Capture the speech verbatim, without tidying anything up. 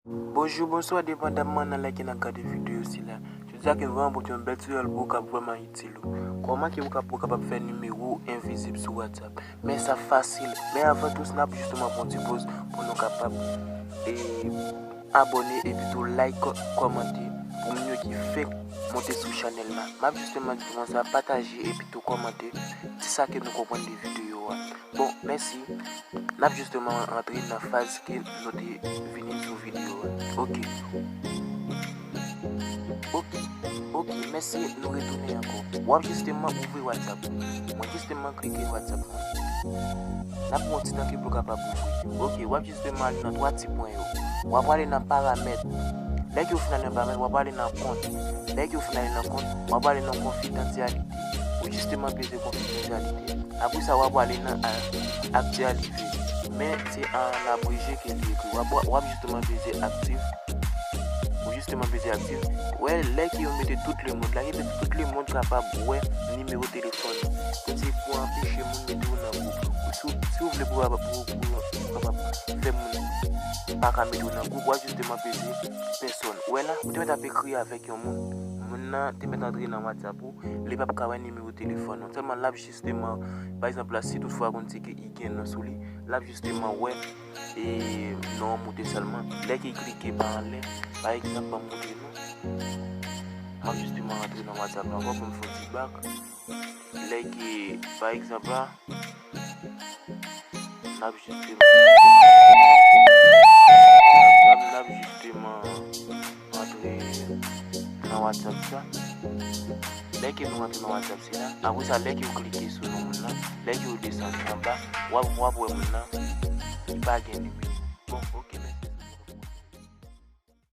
Bonjou, bonswa, depandamman nan lè ke n ap gade videyo sila. Jodi a ke m vrèman pote yon bèl tiyoryèl pou ou k ap vrèman itil ou. Kòman ke ou kap-, ou kapab fè nimewo w envizib sou WhatsApp. Men sa fasil. Men avan tou, n ap jisteman pran ti poz pou nou kapab, e, abòne epi tou like, kòmante pou moun yo ki fenk monte sou chanèl la. M ap jisteman di konsa, pataje epi tou kòmante. Di sa ke nou konprann de videyo a. Bon, mèsi. N ap jisteman antre nan faz ke nou te vini sou videyo a. Oke. Oke. Oke, mèsi, nou retounen ankò. W ap jisteman ouvri WhatsApp ou. Mwen jisteman klike WhatsApp mwen. N ap pran yon ti tan ke pou l kapab ouvri. Oke, w ap jisteman ale nan twa ti pwen yo. W ap ale nan paramèt. Lè ke w fin ale nan paramèt, w ap ale nan kont. Lè ke w fin ale nan kont, w ap ale nan konfidansyalite. Ou jisteman peze konfidansyalite. Apre sa, w ap ale nan a-, aktyalize. Men se an abreje ke li ekri. W ap, w ap jisteman peze aktif. Ou jisteman peze aktif. Wè, lè ke yo mete tout lemonn la, ki fè tout lemonn kapab wè nimewo telefòn ou. Konsa pou anpeche moun mete w nan gwoup. Si, si w vle pou, pou, pou, pou kapab fè moun pa ka mete w nan gwoup, w ap jisteman peze pèsòn. Ou wè la, ou te mèt ap ekri avèk yon moun. Moun nan te mèt antre nan WhatsApp ou, li p ap ka wè nimewo telefòn ou. Sèlman l ap jisteman, pa egzanp la, si toutfwa konn se ke i gen non sou li, l ap jisteman wè, e, non an moute sèlman. Lè ke l klike pa anlè, pa egzanp, ban m montre nou. M ap jisteman antre nan WhatsApp la ankò pou m fè yon ti bak. Lè ke, pa egzanp la, n ap jisteman, n ap jisteman antre nan WhatsApp sa. Lè ke nou antre nan WhatsApp sila, apre sa, lè ke w klike sou non moun nan, lè ke w desann anba, w ap, w ap wè moun nan, li pa gen nimewo. Bon,